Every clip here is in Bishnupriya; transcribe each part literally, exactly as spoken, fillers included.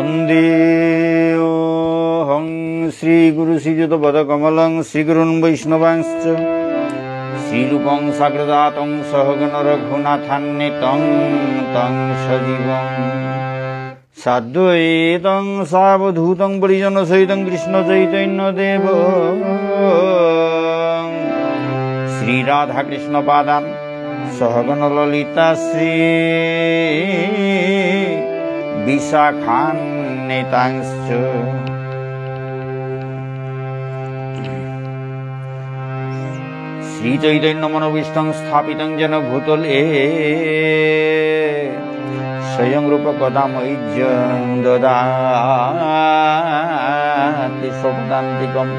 वन्देऽहं श्रीगुरुश्रीयुतपदकमलं श्रीगुरून् वैष्णवांश्च श्रीरूपं साग्रजातं सहगणरघुनाथान्वितं तं सजीवं साद्वैतं सावधूतं परिजनसहितं कृष्णचैतन्यदेवं श्रीराधाकृष्णपादान् सहगणललिता श्रीविशाखान्वितांश्च। श्रीचैतन्यमनोभीष्टं स्थापितं येन भूतले स्वयं रूप कदा मह्यं ददाति स्वपदान्तिकम्।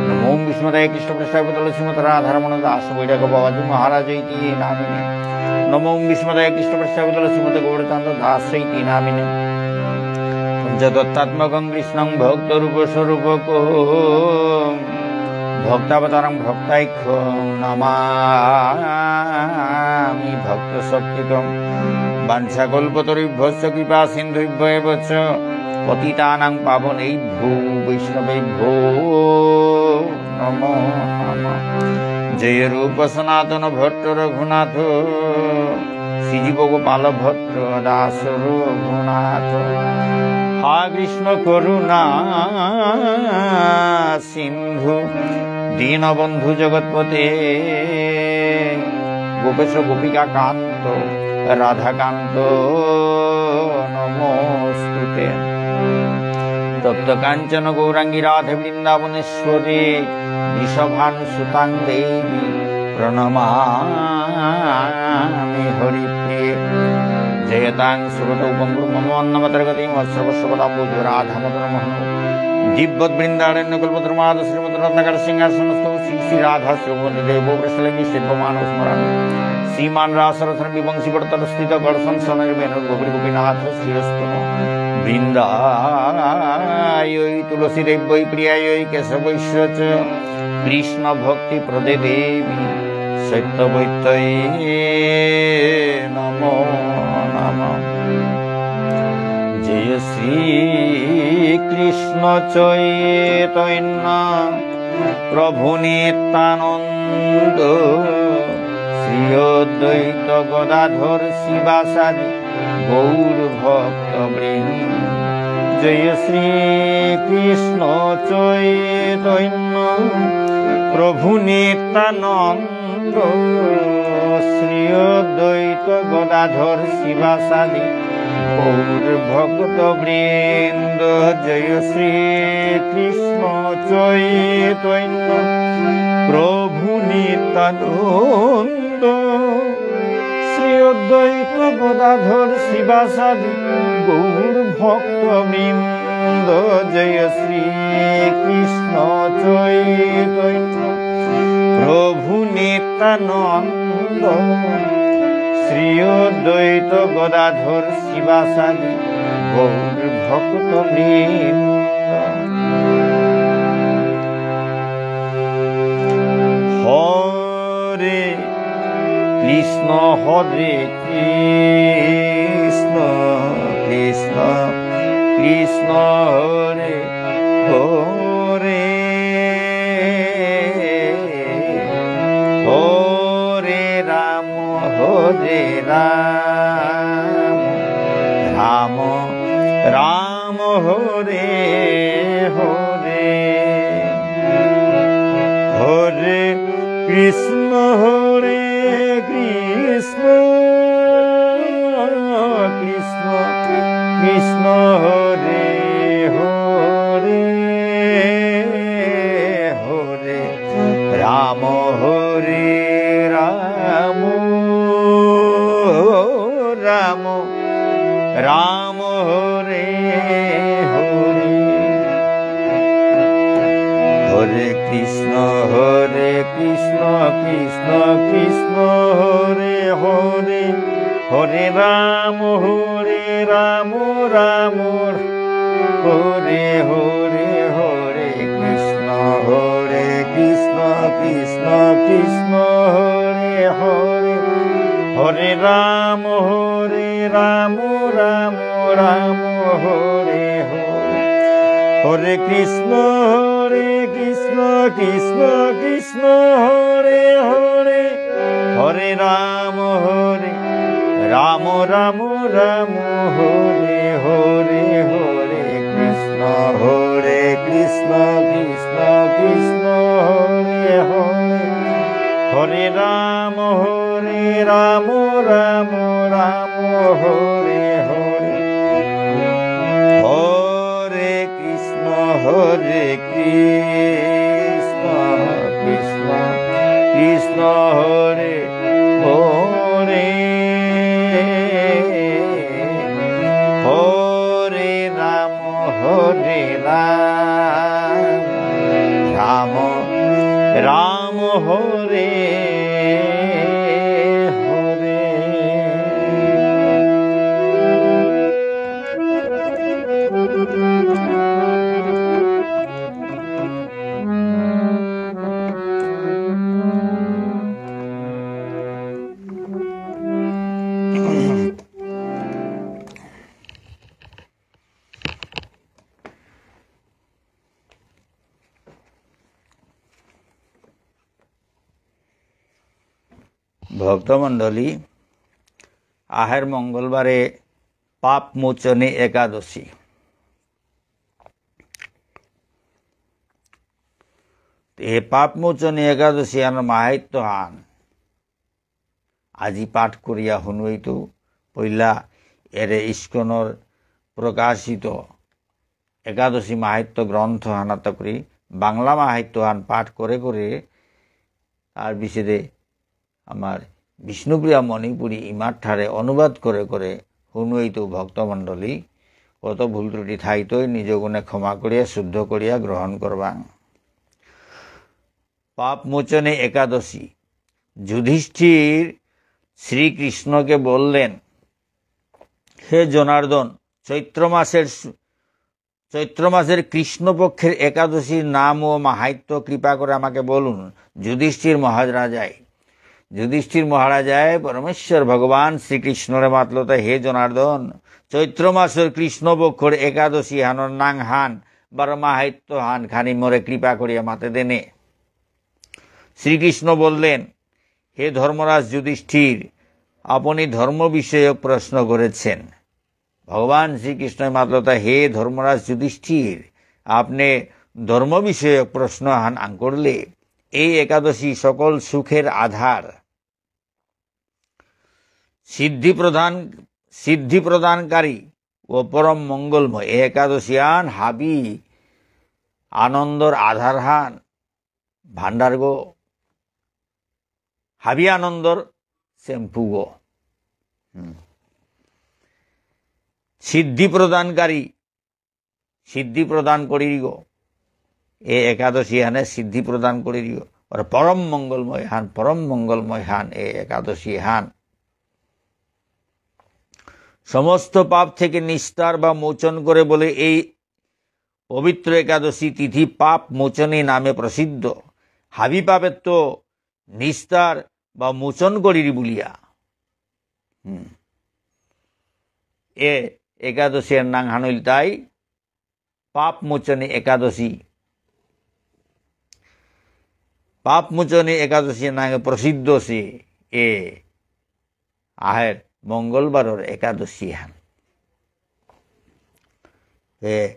नमो विष्णुपदाय कृष्णप्रेष्ठाय भूतले श्रीमते राधारमण दास वैराग्य बाबाजी महाराज इति नामिने। नमो विष्णुपदाय कृष्णप्रेष्ठाय भूतले श्रीमते गौरचंद्र दास इति नामिने। पञ्चतत्त्वात्मकं कृष्णं भक्तरूपस्वरूपकम्। भक्तावतारं भक्ताख्यं नमामि भक्तशक्तिकम्। वाञ्छाकल्पतरुभ्यश्च कृपासिन्धुभ्य एव च। पतितानां पावनेभ्यो वैष्णवेभ्यो नमो नमः। जय रूप सनातन भट्ट रघुनाथ। শ্রীজীব গোপাল ভট্ট দাস রঘুনাথ। হা কৃষ্ণ করুণা সিন্ধু দীনবন্ধু জগৎপতে। গোপেশ গোপিকা কান্ত রাধাকান্ত নমোস্তুতে। তপ্ত কাঞ্চন গৌরাঙ্গী রাধে বৃন্দাবনেশ্বরী। বৃষভানুসুতাং দেবী প্রণমামি হরিপ্রিয়ে। জয়তাং সুরতৌ পঙ্গোর্মম মন্দমতের্গতী মৎসর্বস্বপদাম্ভোজৌ রাধামদনমোহনৌ। দীব্যদ্বৃন্দারণ্যকল্পদ্রুমাধঃ শ্রীমদ্রত্নাগারসিংহাসনস্থৌ শ্রী শ্রী রাধা শ্রীগোবিন্দদেবৌ প্রেষ্ঠালীভিঃ সেব্যমানৌ স্মরামি। শ্রীমান্ রাসরসারম্ভী বংশীবটতটস্থিতঃ কর্ষন্ বেণুস্বনৈর্গোপীর্গোপীনাথঃ শ্রিয়েস্তু নঃ। বৃন্দায়ৈ তুলসীদেব্যৈ প্রিয়ায়ৈ কেশবস্য চ। কৃষ্ণভক্তিপ্রদে দেবী সত্যবত্যৈ নমো নমঃ। জয় শ্রীকৃষ্ণ চৈতন্য প্রভু নিত্যানন্দ। শ্রী অদ্বৈত গদাধর শ্রীবাসাদি গৌর ভক্তবৃন্দ। জয় শ্রীকৃষ্ণ চৈতন্য প্রভু নিত্যানন্দ। শ্রী অদ্বৈত গদাধর শ্রীবাসাদি গৌর ভক্তবৃন্দ। জয় শ্রীকৃষ্ণ চৈতন্য প্রভু নিত্যানন্দ। শ্রী অদ্বৈত গদাধর শ্রীবাসাদি গৌর ভক্তবৃন্দ। জয় শ্রীকৃষ্ণ চৈতন্য প্রভু নিত্যানন্দ। শ্রী অদ্বৈত গদাধর শ্রীবাসাদি গৌর ভক্তবৃন্দ। হরে কৃষ্ণ হরে কৃষ্ণ কৃষ্ণ কৃষ্ণ হরে হরে। হরে রাম হরে রাম রাম রাম হরে হরে। হরে কৃষ্ণ হরে কৃষ্ণ কৃষ্ণ কৃষ্ণ হরে হরে। হরে রাম হরে রাম রাম রাম হরে হরে। হরে কৃষ্ণ হরে কৃষ্ণ কৃষ্ণ কৃষ্ণ হরে হরে। হরে রাম হরে রাম রাম হরে হরে। হরে কৃষ্ণ হরে কৃষ্ণ কৃষ্ণ কৃষ্ণ হরে হরে। হরে রাম হরে রাম রাম রাম হরে হরে কৃষ্ণ, হরে কৃষ্ণ, কৃষ্ণ কৃষ্ণ, হরে হরে, হরে রাম, হরে রাম, রাম রাম, হরে হরে, হরে কৃষ্ণ, হরে কৃষ্ণ, কৃষ্ণ কৃষ্ণ, হরে হরে, হরে রাম, হরে রাম, রাম রাম, হরে হরে। হরে কৃষ্ণ, হরে কৃষ্ণ, কৃষ্ণ কৃষ্ণ, হরে হরে, হরে রাম, হরে রাম, রাম রাম, হরে হরে। ভক্তমণ্ডলী, আহের মঙ্গলবারে পাপ মোচনী একাদশী। এ পাপ মোচনী একাদশী আহানর মাহাত্ম্য হান আজি পাঠ করিয়া হুনুইতু। পইলা এরে ইস্কনর প্রকাশিত একাদশী মাহাত্ম্য গ্রন্থ হানাত করি বাংলা মাহাত্ম্য হান পাঠ করে করে তার বিশেষে আমার বিষ্ণুপ্রিয়া মণিপুরী ইমার ঠারে অনুবাদ করে করে হুনুইতু ভক্তমণ্ডলী। কত ভুল ত্রুটি থাইতই নিজ গুণে ক্ষমা করিয়া শুদ্ধ করিয়া গ্রহণ করবাং। পাপ মোচনী একাদশী। যুধিষ্ঠির শ্রীকৃষ্ণকে বললেন, "হে জনার্দন, চৈত্র মাসের সু-, চৈত্র মাসের কৃষ্ণপক্ষের একাদশীর নাম ও মাহাত্ম্য কৃপা করে আমাকে বলুন।" যুধিষ্ঠির মহারাজায়, যুধিষ্ঠির মহারাজায় পরমেশ্বর ভগবান শ্রীকৃষ্ণরে মাতলতা, "হে জনার্দন, চৈত্র মাসের কৃষ্ণপক্ষর একাদশী হানর নাং হান বারো মাহাত্ম্য হান খানি মোরে কৃপা করিয়া মাতে দেনে।" শ্রীকৃষ্ণ বললেন, "হে ধর্মরাজ যুধিষ্ঠির, আপনি ধর্ম বিষয়ক প্রশ্ন করেছেন।" ভগবান শ্রীকৃষ্ণ মাতলতা, "হে ধর্মরাজ যুধিষ্ঠির, আপনি ধর্ম বিষয়ক প্রশ্ন হান আঙকরলে, এই একাদশী সকল সুখের আধার, সিদ্ধি প্রদান, সিদ্ধি প্রদানকারী ও পরম মঙ্গলময়। এই একাদশী হান হাবি আনন্দর আধার হান, ভান্ডার গো, হাবি আনন্দর শ্যাম্পু গো।" হুম। সিদ্ধি প্রদানকারী, সিদ্ধি প্রদান করিরিগো। এ একাদশী হানে সিদ্ধি প্রদান করিরিগো। আর পরম মঙ্গলময় হান, পরম মঙ্গলময় হান এ একাদশী হান। সমস্ত পাপ থেকে নিস্তার বা মোচন করে বলে এই পবিত্র একাদশী তিথি পাপ মোচনী নামে প্রসিদ্ধ। হাবি পাপেত্ত নিস্তার বা মোচন করিরি বুলিয়া। হুম। এ একাদশীর নাঙহান ইলতাই পাপ মোচনী একাদশী। পাপ মোচনী একাদশী নাঙে প্রসিদ্ধ সে এ আহের মঙ্গলবারর একাদশী হান। এ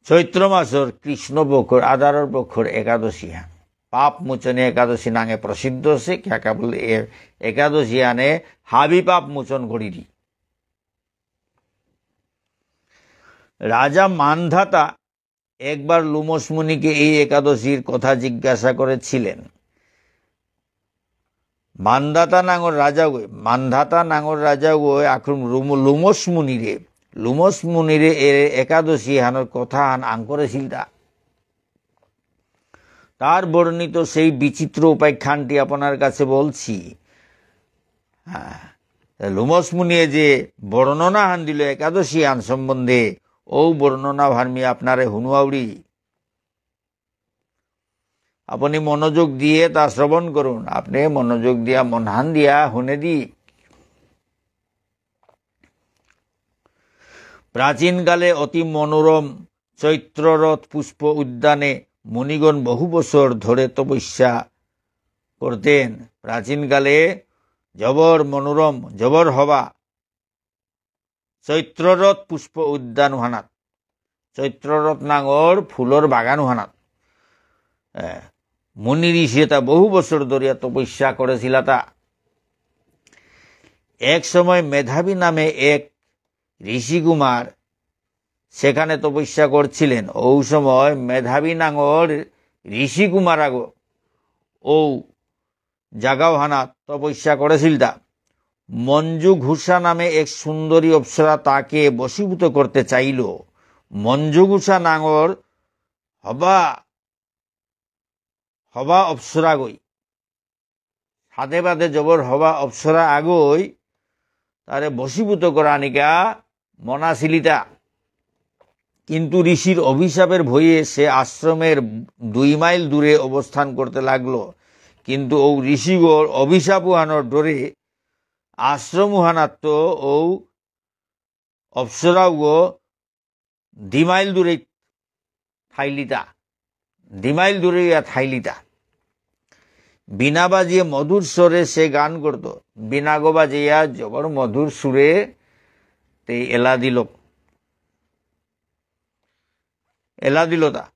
চৈত্র মাসর কৃষ্ণ পক্ষর, আধারর পক্ষর একাদশী হান। পাপ মোচনী একাদশী নাঙে প্রসিদ্ধ আছে, কিয়া বুললে এ একাদশী হানে হাবি পাপ মোচন করিরি। রাজা মান্ধাতা একবার লোমশ মুনিকে এই একাদশীর কথা জিজ্ঞাসা করেছিলেন। মান্ধাতা নাঙর রাজাগই, মান্ধাতা নাঙর রাজাগই আক্রম-, রুম-, লোমশ মুনিরে, লোমশ মুনিরে এ একাদশী হানর কথা হান আঙকরেসিলতা। তার বর্ণিত সেই বিচিত্র উপাখ্যানটি আপনার কাছে বলছি। হ্যাঁ, লোমশ মুনিয়ে যে বর্ণনা হান দিল একাদশী হান সম্বন্ধে, ও বর্ণনা হান মি আপনারে হুনুয়াউরি। আপনি মনোযোগ দিয়ে তা শ্রবণ করুন। আপনি মনোযোগ দিয়া, মনহান দিয়া হুনে দি। প্রাচীনকালে অতি মনোরম চৈত্ররথ পুষ্প উদ্যানে মুনিগণ বহু বছর ধরে তপস্যা করতেন। প্রাচীনকালে জবর মনোরম, জবর হবা চৈত্ররথ পুষ্প উদ্যান উহানাত, চৈত্ররথ নাঙর ফুলর বাগান উহানাত, এ, মুনি ঋষি এতা বহু বছর ধরিয়া তপস্যা করেছিলাতা। এক সময় মেধাবী নামে এক ঋষিকুমার সেখানে তপস্যা করছিলেন। ঔ সময় মেধাবী নাঙর ঋষিকুমার আগো ঔ জাগাওহানাত তপস্যা করেছিল তা। মঞ্জুঘোষা নামে এক সুন্দরী অপ্সরা তাকে বশীভূত করতে চাইল। মঞ্জুঘোষা নাঙর হবা, হবা অপ্সরা গই। সাথে বাদে জবর হবা অপ্সরা আগই তারে বশীভূত করানিকা মনাসিলিতা। কিন্তু ঋষির অভিশাপের ভয়ে সে আশ্রমের দুই মাইল দূরে অবস্থান করতে লাগলো। কিন্তু ঔ ঋষিগর অভিশাপ উহানর ডরে আশ্রম উহানাত্ত ঔ অপ্সরাগো দি মাইল দূরে থাইলিতা, দি মাইল দূরে ইয়া থাইলিতা। বীণা বাজিয়ে মধুর স্বরে সে গান করত। বীণাগো বাজিয়া জবর মধুর সুরে তে এলা দিল, এলা দিল তা।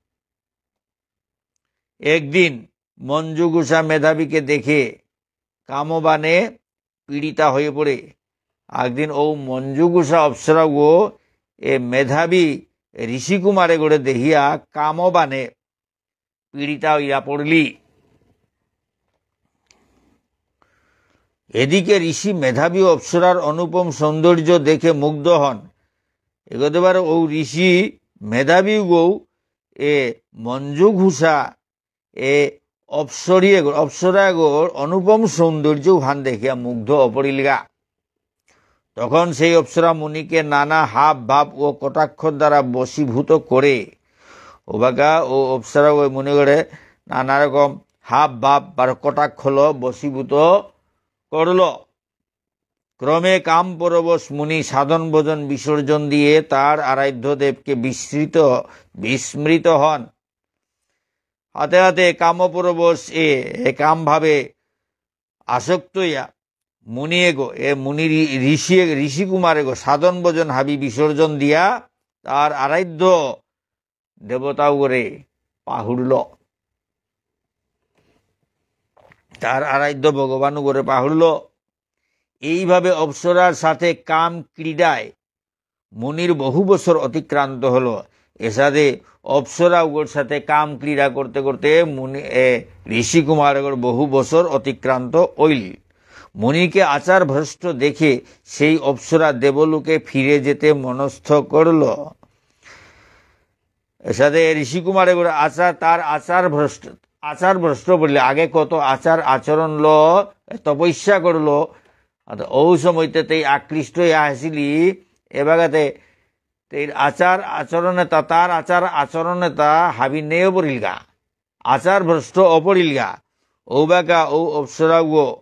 একদিন মঞ্জুঘোষা মেধাবীকে দেখে কামবাণে পীড়িতা হয়ে পড়ে। একদিন ঔ মঞ্জুঘোষা অপ্সরাগো এ মেধাবী ঋষিকুমার এগরে দেহিয়া কামবাণে পীড়িতা হইয়া পড়লি। এদিকে ঋষি মেধাবী অপ্সরার অনুপম সৌন্দর্য দেখে মুগ্ধ হন। এগোদেবার ঔ ঋষি মেধাবীগো এ মঞ্জুঘোষা এ অপ্সরী এগর, অপ্সরা এগর অনুপম সৌন্দর্য উহান দেখিয়া মুগ্ধ অপরিলগা। তখন সেই অপ্সরা মুনিকে নানা হাব ভাব ও কটাক্ষ দ্বারা বশীভূত করে। ওবাকা ঔ অপ্সরা ঔ মুনিগরে নানা রকম হাব ভাব আর কটাক্ষল বশীভূত করল। ক্রমে কাম পরবশ মুনি সাধন ভজন বিসর্জন দিয়ে তার আরাধ্য দেবকে বিস্মৃত, বিস্মৃত হন। হাতে হাতে কাম পরবশ এ, এ কাম ভাবে আসক্ত ইয়া মুনি এগো, এ মুনি ঋ-, ঋষি এগ-, ঋষিকুমার এগো সাধন ভজন হাবি বিসর্জন দিয়া তার আরাধ্য দেবতাগরে পাহুরল। তার আরাধ্য ভগবানগরে পাহুরল। এইভাবে অপ্সরার সাথে কাম ক্রীড়ায় মুনির বহু বছর অতিক্রান্ত হলো। এসাদে অপ্সরাগর সাথে কাম ক্রীড়া করতে করতে মুনি, এ, ঋষিকুমারগর বহু বছর অতিক্রান্ত হইল। মুনিকে আচার ভ্রষ্ট দেখে সেই অপ্সরা দেবলোকে ফিরে যেতে মনস্থ করল। এসাদে ঋষিকুমারগর আচার, তার আচার ভ্রষ্ট, আচার ভ্রষ্ট বুললে আগে কত আচার আচরণ ল, তপস্যা করল, আর ঔ সময়তে তেই আকৃষ্ট হইয়া আসিলি, এবাগাতে তেই আচার আচরণ এতা, তার আচার আচরণ এতা হাবি নেই পড়িলগা, আচার ভ্রষ্ট অপড়িলগা। ঔবাকা ঔ অপ্সরাগো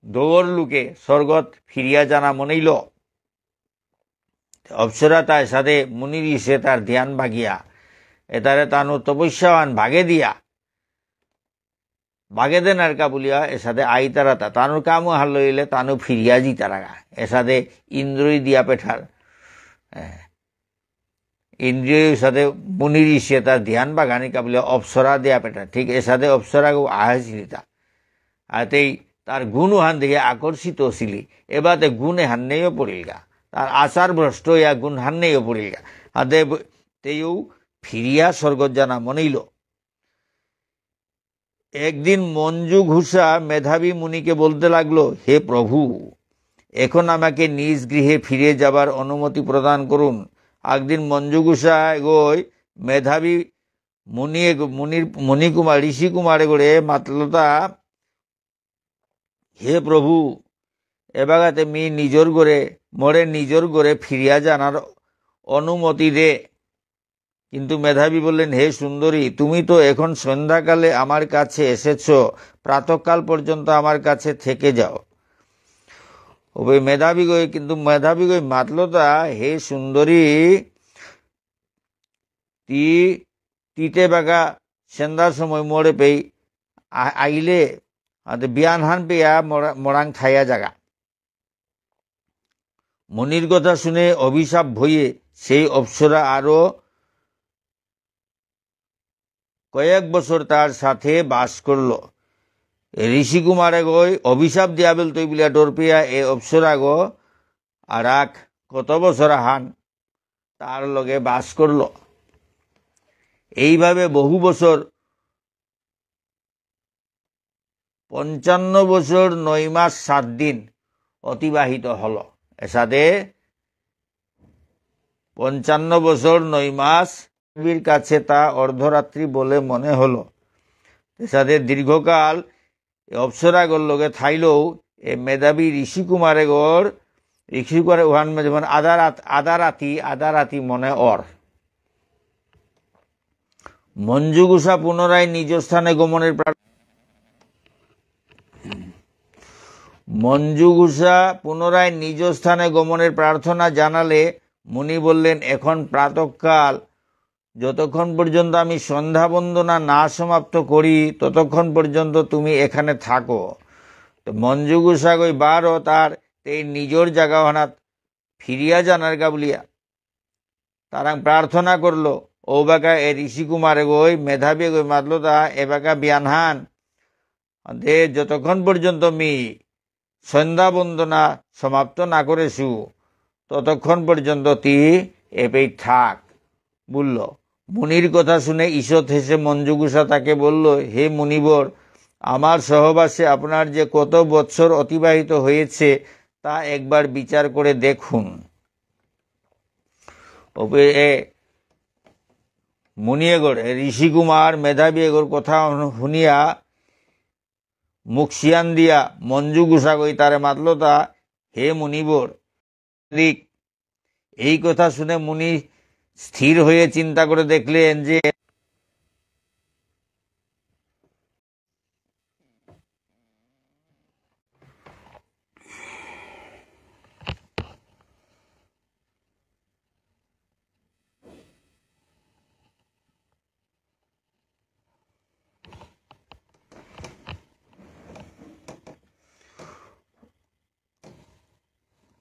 দৌর লোকে স্বর্গত ফিরিয়া যানা মনেইল। অপ্সরা তাই সাথে মুনি ঋষি তার ধ্যান ভাগিয়া, এতারে তানু তপস্যাবান ভাগে দিয়া, ভাগে দেনার কা বুলিয়া এসাদে আইতারাতা, তানুর কামহান লইলে তানু ফিরিয়া যিতারাগা। এসাদে ইন্দ্রই দিয়া পেঠার। এ, ইন্দ্রিয় সাথে মুনি ঋষি তার ধ্যান বাগানি কা বুলিয়া অপ্সরা দিয়া পেঠার। ঠিক এসাদে অপ্সরাগো আহেসিলিতা। আতেই তার গুণহান দেখে আকর্ষিত হসিলি। এবাতে গুণ এহান নেইও পড়িলগা। তার আচার ভ্রষ্ট ইয়া গুণহান নেইও পড়িলগা। আতে ব-, তেইও ফিরিয়া স্বর্গত যানা মনেইল। একদিন মঞ্জু ঘোষা মেধাবী মুনিকে বলতে লাগলো, "হে প্রভু, এখন আমাকে নিজ গৃহে ফিরে যাবার অনুমতি প্রদান করুন।" একদিন মঞ্জু ঘোষা এগোয় মেধাবী মুনি এগ-, মুনির, মুনি কুমার, ঋষি কুমার এগোরে মাতলতা, "হে প্রভু, এবাগাতে মি নিজর ঘরে, মোরে নিজর ঘরে ফিরিয়া যানার অনুমতি দে।" কিন্তু মেধাবী বললেন, "হে সুন্দরী, তুমি তো এখন সন্ধ্যাকালে আমার কাছে এসেছো, প্রাতঃকাল পর্যন্ত আমার কাছে থেকে যাও।" ওবে মেধাবী গই, কিন্তু মেধাবী গই মাতলতা, "হে সুন্দরী, তি, তিতে বাগা সেন্দার সময় মোরে পেই আ-, আইলে, আতে বিয়ানহান পেয়া মোরা-, মোরাং থায়া যাগা। মুনির কথা শুনে অভিশাপ ভয়ে সেই অপ্সরা আরো কয়েক বছর তার সাথে বাস করল। ঋষি কুমার এগই অভিশাপ দিয়া বেলতই বুলিয়া ডর পেয়া এ অপ্সরা গো আর এক কত বছর আহান তার লগে বাস করল। এইভাবে বহু বছর পঞ্চান্ন বছর নয় মাস সাত দিন অতিবাহিত হল। এসাদে পঞ্চান্ন বছর নয় মাস, মেধাবীর কাছে তা অর্ধরাত্রি বলে মনে হল। এসাদে দীর্ঘকাল এ অপ্সরাগর লগে থাইলেও এ মেধাবী ঋষি কুমার এগর, ঋষি কুমার উহান যেমন আধা রাত, আধা রাতি, আধা রাতি মনে অর। মঞ্জুগুসা পুনরায় নিজ স্থানে গমনের প্রার-, মঞ্জুগুসা পুনরায় নিজ স্থানে গমনের প্রার্থনা জানালে মুনি বললেন, "এখন প্রাতঃকাল, যতক্ষণ পর্যন্ত আমি সন্ধ্যা বন্দনা না সমাপ্ত করি, ততক্ষণ পর্যন্ত তুমি এখানে থাকো।" তো মঞ্জুগুসা গই বারো তার এই নিজর জাগাহানাত ফিরিয়া যানার গা বুলিয়া তারাং প্রার্থনা করল। ঔবাকা এ ঋষি কুমার এগই, মেধাবী এগই মাতলতা, এবাকা বিয়ানহান দে, যতক্ষণ পর্যন্ত মি সন্ধ্যা বন্দনা সমাপ্ত না করেছু, ততক্ষণ পর্যন্ত তি এপেই থাক, বলল। মুনির কথা শুনে ঈষৎ হেসে মঞ্জুগুসা তাকে বলল, "হে মুনিবর, আমার সহবাসে আপনার যে কত বৎসর অতিবাহিত হয়েছে, তা একবার বিচার করে দেখুন।" ওপে এ মুনি এগর, এ ঋষি কুমার মেধাবী এগর কথা শুনিয়া মুখ শিয়ান দিয়া মঞ্জুগুসা গই তারে মাতলতা, "হে মুনিবর।" দিক। এই কথা শুনে মুনি স্থির হয়ে চিন্তা করে দেখলেন যে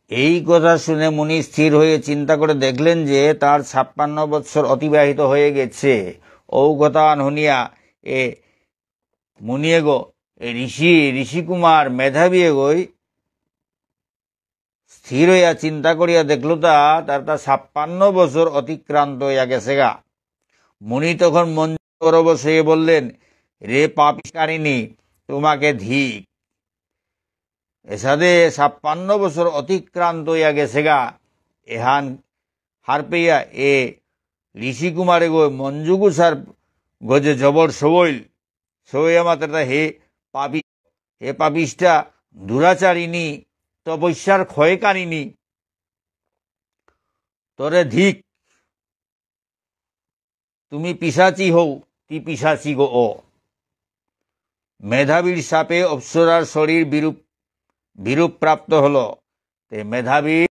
এই কথা শুনে মুনি স্থির হয়ে চিন্তা করে দেখলেন যে তার ছাপ্পান্ন বৎসর অতিবাহিত হয়ে গেছে। ঔ কথা শুনিয়া এ মুনিয়েগো, এ ঋষি, ঋষিকুমার মেধাবী এগোই স্থির হইয়া চিন্তা করিয়া দেখলতা, তার তা ছাপ্পান্ন বছর অতিক্রান্ত হইয়া গেছেগা। মুনি তখন মঞ্জুগুসার বসে বললেন, "রে পাপিষ্কারিণী, তোমাকে ধিক। এসাদে ছাপ্পান্ন বছর অতিক্রান্ত হইয়া গেছেগা, এহান হারপেয়া এ ঋষিকুমার এগো মঞ্জুগুসার গজে জবর সবইল।" সৌয়া মাতেরতা, "হে পাপী, হে পাপিষ্ঠা, দুরাচারিণী, তপস্যার ক্ষয়কারিণী, তোরে ধিক, তুমি পিশাচী হও, তি পিশাচী গো ও।" মেধাবীর শাপে অপ্সরার শরীর বিরূপ, বিরূপ প্রাপ্ত হলো। তে মেধাবী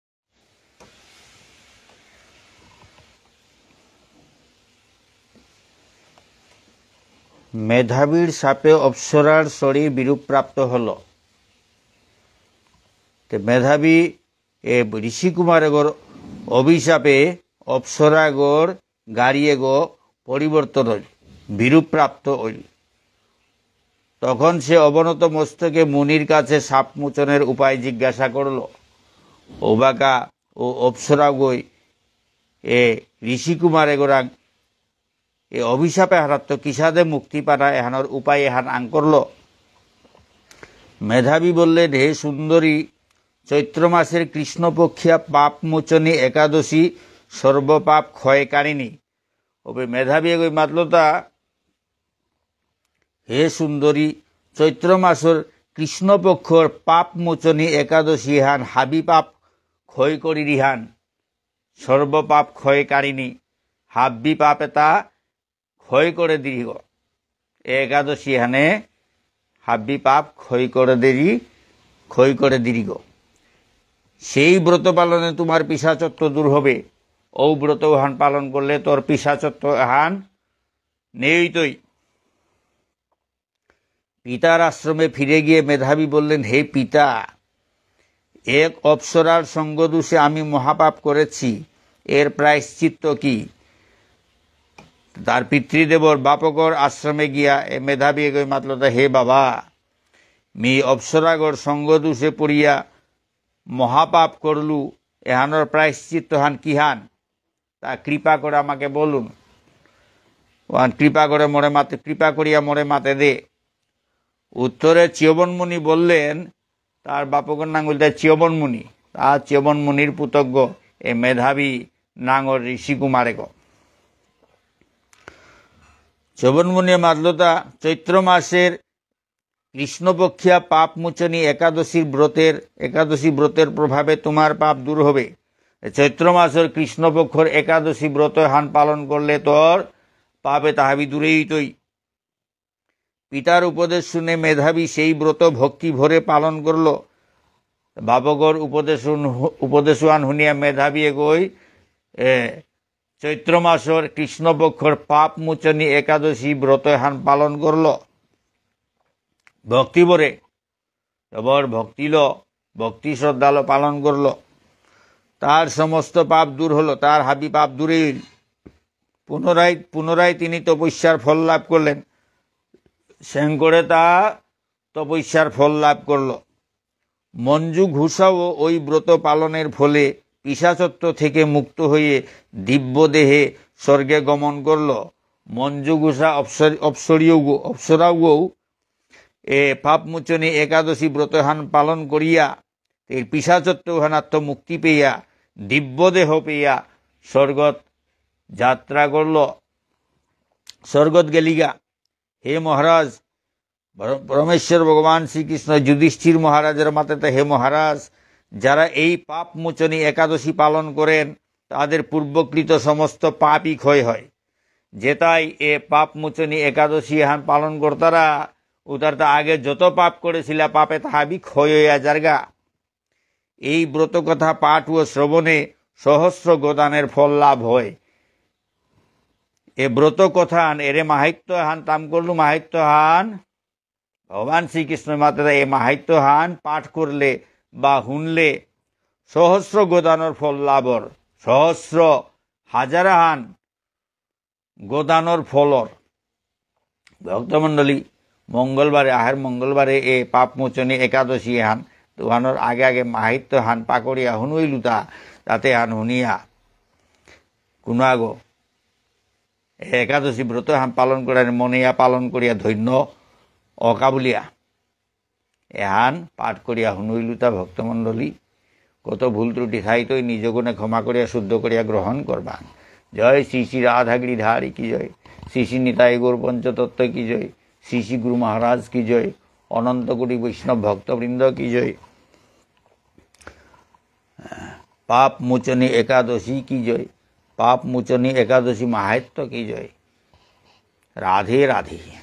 মেধাবীর শাপে অপ্সরার শরীর বিরূপ প্রাপ্ত হল। তে মেধাবী এ ঋষিকুমার এগর অভিশাপে অপ্সরাগর গাড়ি এগো পরিবর্তন হইল, বিরূপ প্রাপ্ত হইল। তখন সে অবনত মস্তকে মুনির কাছে শাপ মোচনের উপায় জিজ্ঞাসা করল। ঔবাকা ও অপ্সরাগই এ ঋষিকুমার এগরাং এ অভিশাপ এহানাত্ত কিসাদে মুক্তি পানা এহানর উপায় এহান আঙকরল। মেধাবী বললেন, "হে সুন্দরী, চৈত্র মাসের কৃষ্ণপক্ষীয়া পাপ মোচনী একাদশী সর্বপাপ ক্ষয়কারিণী।" ওবে মেধাবী এগই মাতলতা, "হে সুন্দরী, চৈত্র মাসর কৃষ্ণপক্ষর পাপ মোচনী একাদশী হান হাবি পাপ ক্ষয় করি দিহান, সর্বপাপ ক্ষয়কারিণী, হাব্বি পাপ এতা ক্ষয় করে দিরিগ।" এ একাদশী হানে হাব্বি পাপ ক্ষয় করে দেরি, ক্ষয় করে দিরিগ। সেই ব্রত পালনে তোমার পিশাচত্ব দূর হবে। ও ব্রত হান পালন করলে তোর পিশাচত্ব হান নেইতই। পিতার আশ্রমে ফিরে গিয়ে মেধাবী বললেন, "হে পিতা, এক অপ্সরার সঙ্গদোষে আমি মহাপাপ করেছি, এর প্রায়শ্চিত্ত কি?" তার পিতৃদেবর বাপকর আশ্রমে গিয়া এ মেধাবী এগই মাতলতা, "হে বাবা, মি অপ্সরাগর সঙ্গদোষে পড়িয়া মহাপাপ করলু, এহানর প্রায়শ্চিত্ত হান কিহান? তা কৃপা করে আমাকে বলুন।" ওহান কৃপা করে মোরে মাতে, কৃপা করিয়া মোরে মাতে দে। উত্তরে চ্যবনমুনি বললেন, তার বাপকর নাঙ হইল তার চ্যবনমুনি, তার চ্যবনমুনির পুতগ এ মেধাবী নাঙর ঋষি কুমারেগ। চ্যবনমুনি মাতলতা, চৈত্র মাসের কৃষ্ণপক্ষিয়া পাপ মোচনী একাদশীর ব্রতের, একাদশী ব্রতের প্রভাবে তোমার পাপ দূর হবে। চৈত্র মাসের কৃষ্ণপক্ষর একাদশী ব্রত হান পালন করলে তোর পাপে তাহাবি দূরেই হইতই। পিতার উপদেশ শুনে মেধাবী সেই ব্রত ভক্তি ভরে পালন করল। বাপকর উপদেশ হুন-, উপদেশ হান শুনিয়া মেধাবী এগই, এ, চৈত্র মাসর কৃষ্ণপক্ষর পাপ মোচনী একাদশী ব্রত হান পালন করল। ভক্তি ভরে, জবর ভক্তিল, ভক্তি শ্রদ্ধাল পালন করল। তার সমস্ত পাপ দূর হলো, তার হাবি পাপ দূরে হইল। পুনরায়, পুনরায় তিনি তপস্যার ফল লাভ করলেন। শঙ্করে তা তপস্যার ফল লাভ করল। মঞ্জু ঘোষাও ওই ব্রত পালনের ফলে পিশাচত্ব থেকে মুক্ত হয়ে দিব্য দেহে স্বর্গে গমন করল। মঞ্জু ঘোষা অপ্সর-, অপ্সরীয় গো-, অপ্সরাও গো এ পাপমোচনী একাদশী ব্রতহান পালন করিয়া, এর পিশাচত্ব হানাত্ত মুক্তি পেয়া, দিব্য দেহ পেয়া, স্বর্গত যাত্রা করল, স্বর্গত গেলিগা। হে মহারাজ, পর-, পরমেশ্বর ভগবান শ্রীকৃষ্ণ যুধিষ্ঠির মহারাজের মাতেতে, হে মহারাজ, যারা এই পাপমোচনী একাদশী পালন করেন, তাদের পূর্বকৃত সমস্ত পাপই ক্ষয় হয়। যেতাই এ পাপমোচনী একাদশী এহান পালন করতারা, উতার তা আগে যত পাপ করেছিলা, পাপে তাহাবি ক্ষয় হইয়া যারগা। এই ব্রত কথা পাঠ ও শ্রবণে সহস্র গোদানের ফল লাভ হয়। এ ব্রত কথান, এরে মাহাত্ম্য হান তাম করলু, মাহাত্ম্য হান ভগবান শ্রীকৃষ্ণ মাতের এ মাহাত্ম্য হান পাঠ করলে বা শুনলে সহস্র গোদানর ফল লাভর, সহস্র হাজার হান গোদানর ফলর। ভক্তমণ্ডলী, মঙ্গলবারে, আহের মঙ্গলবারে এ পাপমোচনী একাদশী হান, তুহানর আগে আগে মাহাত্ম্য হান পাকরিয়া হুনুইলুতা, তাতে হান হুনিয়া কোনো আগো একাদশী ব্রত হান পালন করার মনেয়া পালন করিয়া ধন্য অকা বুলিয়া এহান পাঠ করিয়া হুনুইলুতা ভক্তমণ্ডলী। কত ভুল ত্রুটি থাইতই নিজ গুণে ক্ষমা করিয়া শুদ্ধ করিয়া গ্রহণ করবাং। জয় শ্রী শ্রী রাধা গিরিধারী কি জয়, শ্রী শ্রী নিতাই গৌর পঞ্চতত্ত্ব কি জয়, শ্রী শ্রী গুরু মহারাজ কি জয়, অনন্ত কোটি বৈষ্ণব ভক্তবৃন্দ কি জয়। পাপ মোচনী একাদশী কি জয়, পাপ মোচনী একাদশী মাহাত্ম্য কি জয়। রাধে রাধে।